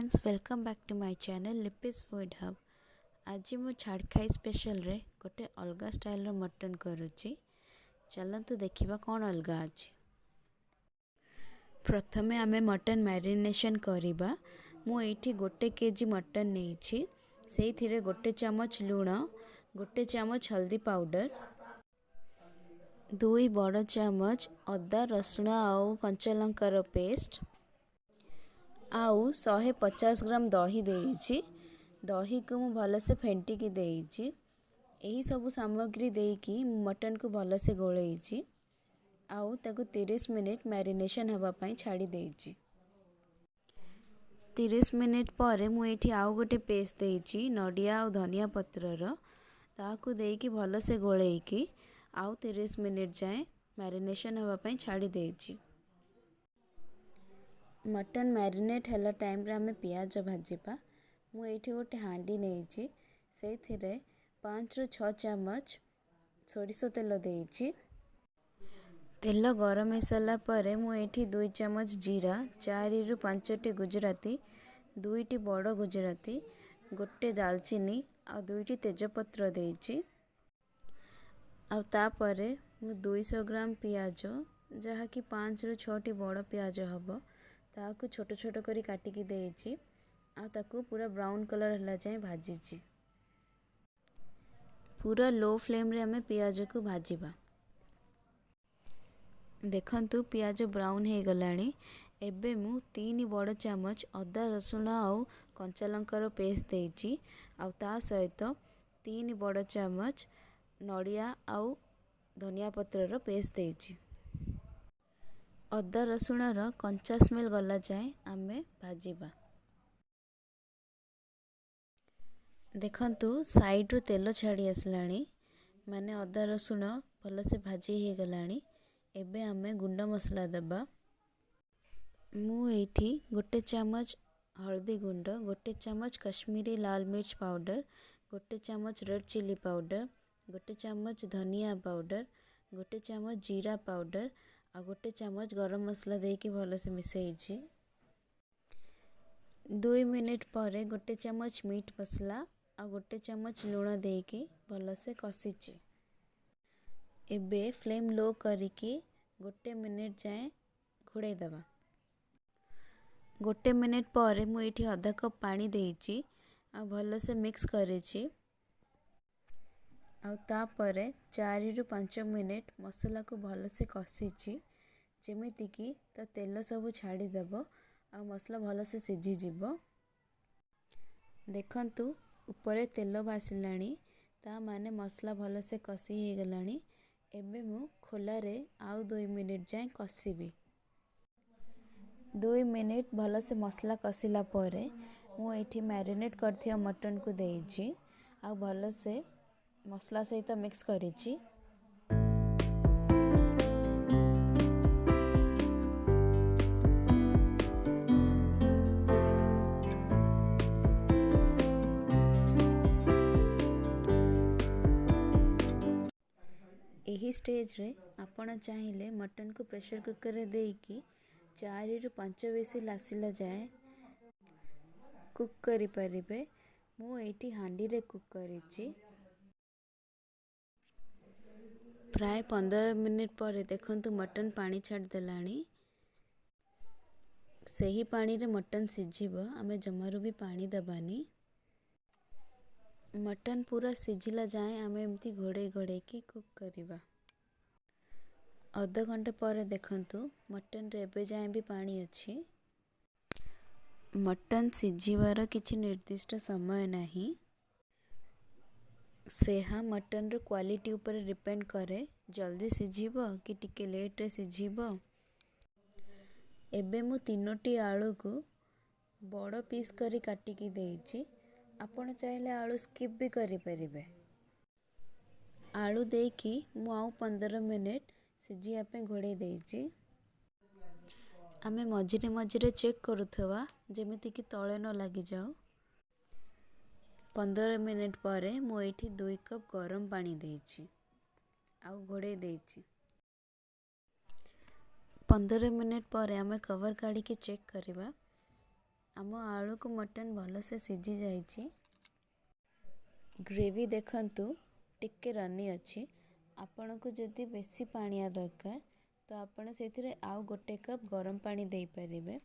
Friends, welcome back to my channel Lipi's food hub. ଆଜି ମୁଁ ଛାଡ଼ଖାଇ ସ୍ପେଶାଲରେ ଗୋଟେ ଅଲଗା ଷ୍ଟାଇଲର ମଟନ୍ କରୁଛି। ଚାଲନ୍ତୁ ଦେଖିବା କ'ଣ ଅଲଗା ଅଛି। ପ୍ରଥମେ ଆମେ ମଟନ୍ ମ୍ୟାରିନେସନ୍ କରିବା। ମୁଁ ଏଇଠି 1 କେଜି ମଟନ୍ ନେଇଛି। ସେଇଥିରେ 1 ଚାମଚ ଲୁଣ, 1 ଚାମଚ ହଳଦୀ ପାଉଡ଼ର, 2 ବଡ଼ ଚାମଚ ଅଦା ରସୁଣ ଆଉ କଞ୍ଚା ଲଙ୍କାର ପେଷ୍ଟ ଆଉ 150 ଗ୍ରାମ ଦହି ଦେଇଛି। ଦହିକୁ ମୁଁ ଭଲସେ ଫେଣ୍ଟିକି ଦେଇଛି। ଏହିସବୁ ସାମଗ୍ରୀ ଦେଇକି ମୁଁ ମଟନ୍କୁ ଭଲସେ ଗୋଳେଇଛି ଆଉ ତାକୁ 30 ମିନିଟ୍ ମ୍ୟାରିନେସନ୍ ହେବା ପାଇଁ ଛାଡ଼ି ଦେଇଛି। 30 ମିନିଟ୍ ପରେ ମୁଁ ଏଇଠି ଆଉ ଗୋଟେ ପେଷ୍ଟ ଦେଇଛି, ନଡ଼ିଆ ଆଉ ଧନିଆ ପତ୍ରର। ତାହାକୁ ଦେଇକି ଭଲସେ ଗୋଳେଇକି ଆଉ 30 ମିନିଟ୍ ଯାଏଁ ମ୍ୟାରିନେସନ୍ ହେବା ପାଇଁ ଛାଡ଼ି ଦେଇଛି। ମଟନ୍ ମ୍ୟାରିନେଟ୍ ହେଲା ଟାଇମ୍ରେ ଆମେ ପିଆଜ ଭାଜିବା। ମୁଁ ଏଇଠି ଗୋଟେ ହାଣ୍ଡି ନେଇଛି। ସେଇଥିରେ 5ରୁ 6 ଚାମଚ ସୋରିଷ ତେଲ ଦେଇଛି। ତେଲ ଗରମ ହେଇସାରିଲା ପରେ ମୁଁ ଏଇଠି 2 ଚାମଚ ଜିରା, 4ରୁ 5ଟି ଗୁଜୁରାତି, 2ଟି ବଡ଼ ଗୁଜୁରାତି, ଗୋଟେ ଡାଲଚିନି ଆଉ 2ଟି ତେଜପତ୍ର ଦେଇଛି। ଆଉ ତାପରେ ମୁଁ 200 ଗ୍ରାମ ପିଆଜ, ଯାହାକି 5ରୁ 6ଟି ବଡ଼ ପିଆଜ ହେବ, ତାହାକୁ ଛୋଟ ଛୋଟ କରି କାଟିକି ଦେଇଛି ଆଉ ତାକୁ ପୁରା ବ୍ରାଉନ୍ କଲର୍ ହେଲା ଯାଏଁ ଭାଜିଛି। ପୁରା ଲୋ ଫ୍ଲେମ୍ରେ ଆମେ ପିଆଜକୁ ଭାଜିବା। ଦେଖନ୍ତୁ, ପିଆଜ ବ୍ରାଉନ୍ ହେଇଗଲାଣି। ଏବେ ମୁଁ 3 ବଡ଼ ଚାମଚ ଅଦା ରସୁଣ ଆଉ କଞ୍ଚା ଲଙ୍କାର ପେଷ୍ଟ ଦେଇଛି ଆଉ ତା ସହିତ 3 ବଡ଼ ଚାମଚ ନଡ଼ିଆ ଆଉ ଧନିଆ ପତ୍ରର ପେଷ୍ଟ ଦେଇଛି। ଅଦା ରସୁଣର କଞ୍ଚା ସ୍ମେଲ୍ ଗଲା ଯାଏଁ ଆମେ ଭାଜିବା। ଦେଖନ୍ତୁ, ସାଇଡ଼ରୁ ତେଲ ଛାଡ଼ି ଆସିଲାଣି, ମାନେ ଅଦା ରସୁଣ ଭଲସେ ଭାଜି ହେଇଗଲାଣି। ଏବେ ଆମେ ଗୁଣ୍ଡ ମସଲା ଦେବା। ମୁଁ ଏଇଠି 1 ଚାମଚ ହଳଦୀ ଗୁଣ୍ଡ, 1 ଚାମଚ କାଶ୍ମୀରୀ ଲାଲ ମିର୍ଚ ପାଉଡ଼ର, 1 ଚାମଚ ରେଡ଼୍ ଚିଲି ପାଉଡ଼ର, 1 ଚାମଚ ଧନିଆ ପାଉଡ଼ର, 1 ଚାମଚ ଜିରା ପାଉଡ଼ର ଆଉ 1 ଚାମଚ ଗରମ ମସଲା ଦେଇକି ଭଲସେ ମିଶାଇଛି। 2 ମିନିଟ୍ ପରେ 1 ଚାମଚ ମିଟ୍ ମସଲା ଆଉ 1 ଚାମଚ ଲୁଣ ଦେଇକି ଭଲସେ କଷିଛି। ଏବେ ଫ୍ଲେମ୍ ଲୋ କରିକି 1 ମିନିଟ୍ ଯାଏଁ ଘୋଡ଼େଇ ଦେବା। 1 ମିନିଟ୍ ପରେ ମୁଁ ଏଇଠି ଅଧା କପ୍ ପାଣି ଦେଇଛି ଆଉ ଭଲସେ ମିକ୍ସ କରିଛି। ଆଉ ତାପରେ 4ରୁ 5 ମିନିଟ୍ ମସଲାକୁ ଭଲସେ କଷିଛି, ଯେମିତିକି ତା ତେଲ ସବୁ ଛାଡ଼ିଦେବ ଆଉ ମସଲା ଭଲସେ ସିଝିଯିବ। ଦେଖନ୍ତୁ, ଉପରେ ତେଲ ଭାସିଲାଣି, ତା ମାନେ ମସଲା ଭଲସେ କଷି ହେଇଗଲାଣି। ଏବେ ମୁଁ ଖୋଲାରେ ଆଉ 2 ମିନିଟ୍ ଯାଏଁ କଷିବି। 2 ମିନିଟ୍ ଭଲସେ ମସଲା କଷିଲା ପରେ ମୁଁ ଏଇଠି ମ୍ୟାରିନେଟ୍ କରିଥିବା ମଟନ୍କୁ ଦେଇଛି ଆଉ ଭଲସେ ମସଲା ସହିତ ମିକ୍ସ କରିଛି। ଏହି ଷ୍ଟେଜ୍ରେ ଆପଣ ଚାହିଁଲେ ମଟନ୍କୁ ପ୍ରେସର୍ କୁକର୍ରେ ଦେଇକି 4ରୁ 5 ହ୍ୱିସିଲ୍ ଆସିଲା ଯାଏଁ କୁକ୍ କରିପାରିବେ। ମୁଁ ଏଇଠି ହାଣ୍ଡିରେ କୁକ୍ କରିଛି। ପ୍ରାୟ 15 ମିନିଟ୍ ପରେ ଦେଖନ୍ତୁ, ମଟନ୍ ପାଣି ଛାଡ଼ିଦେଲାଣି। ସେହି ପାଣିରେ ମଟନ୍ ସିଝିବ, ଆମେ ଜମାରୁ ବି ପାଣି ଦେବାନି। ମଟନ୍ ପୁରା ସିଝିଲା ଯାଏଁ ଆମେ ଏମିତି ଘୋଡ଼େଇ ଘୋଡ଼େଇକି କୁକ୍ କରିବା। ଅଧଘଣ୍ଟା ପରେ ଦେଖନ୍ତୁ, ମଟନ୍ରେ ଏବେ ଯାଏଁ ବି ପାଣି ଅଛି। ମଟନ୍ ସିଝିବାର କିଛି ନିର୍ଦ୍ଦିଷ୍ଟ ସମୟ ନାହିଁ। ସେହା ମଟନ୍ର କ୍ୱାଲିଟି ଉପରେ ଡିପେଣ୍ଡ କରେ, ଜଲ୍ଦି ସିଝିବ କି ଟିକେ ଲେଟ୍ରେ ସିଝିବ। ଏବେ ମୁଁ 3ଟି ଆଳୁକୁ ବଡ଼ ପିସ୍ କରି କାଟିକି ଦେଇଛି। ଆପଣ ଚାହିଁଲେ ଆଳୁ ସ୍କିପ୍ ବି କରିପାରିବେ। ଆଳୁ ଦେଇକି ମୁଁ ଆଉ 15 ମିନିଟ୍ ସିଝିବା ପାଇଁ ଘୋଡ଼େଇ ଦେଇଛି। ଆମେ ମଝିରେ ମଝିରେ ଚେକ୍ କରୁଥିବା, ଯେମିତିକି ତଳେ ନ ଲାଗିଯାଉ। 15 ମିନିଟ୍ ପରେ ମୁଁ ଏଇଠି 2 କପ୍ ଗରମ ପାଣି ଦେଇଛି ଆଉ ଘୋଡ଼େଇ ଦେଇଛି। 15 ମିନିଟ୍ ପରେ ଆମେ କଭର୍ କାଢ଼ିକି ଚେକ୍ କରିବା। ଆମ ଆଳୁକୁ ମଟନ୍ ଭଲସେ ସିଝି ଯାଇଛି। ଗ୍ରେଭି ଦେଖନ୍ତୁ, ଟିକେ ରନି ଅଛି। ଆପଣଙ୍କୁ ଯଦି ବେଶୀ ପାଣିଆ ଦରକାର, ତ ଆପଣ ସେଇଥିରେ ଆଉ 1 କପ୍ ଗରମ ପାଣି ଦେଇପାରିବେ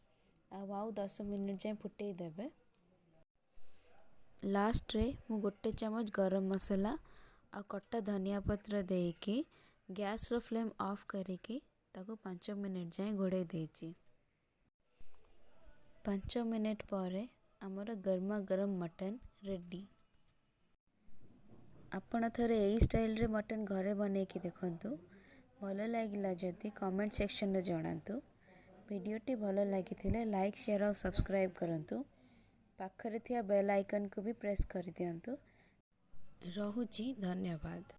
ଆଉ ଆଉ 10 ମିନିଟ୍ ଯାଏଁ ଫୁଟେଇ ଦେବେ। ଲାଷ୍ଟରେ ମୁଁ 1 ଚାମଚ ଗରମ ମସଲା ଆଉ କଟା ଧନିଆ ପତ୍ର ଦେଇକି ଗ୍ୟାସ୍ର ଫ୍ଲେମ୍ ଅଫ୍ କରିକି ତାକୁ 5 ମିନିଟ୍ ଯାଏଁ ଘୋଡ଼େଇ ଦେଇଛି। 5 ମିନିଟ୍ ପରେ ଆମର ଗରମା ଗରମ ମଟନ୍ ରେଡ଼ି। ଆପଣ ଥରେ ଏଇ ଷ୍ଟାଇଲରେ ମଟନ୍ ଘରେ ବନେଇକି ଦେଖନ୍ତୁ। ଭଲ ଲାଗିଲା ଯଦି କମେଣ୍ଟ ସେକ୍ସନରେ ଜଣାନ୍ତୁ। ଭିଡ଼ିଓଟି ଭଲ ଲାଗିଥିଲେ ଲାଇକ୍, ସେୟାର ଆଉ ସବସ୍କ୍ରାଇବ୍ କରନ୍ତୁ। ପାଖରେ ଥିବା ବେଲ୍ ଆଇକନ୍କୁ ବି ପ୍ରେସ୍ କରିଦିଅନ୍ତୁ। ରହୁଛି, ଧନ୍ୟବାଦ।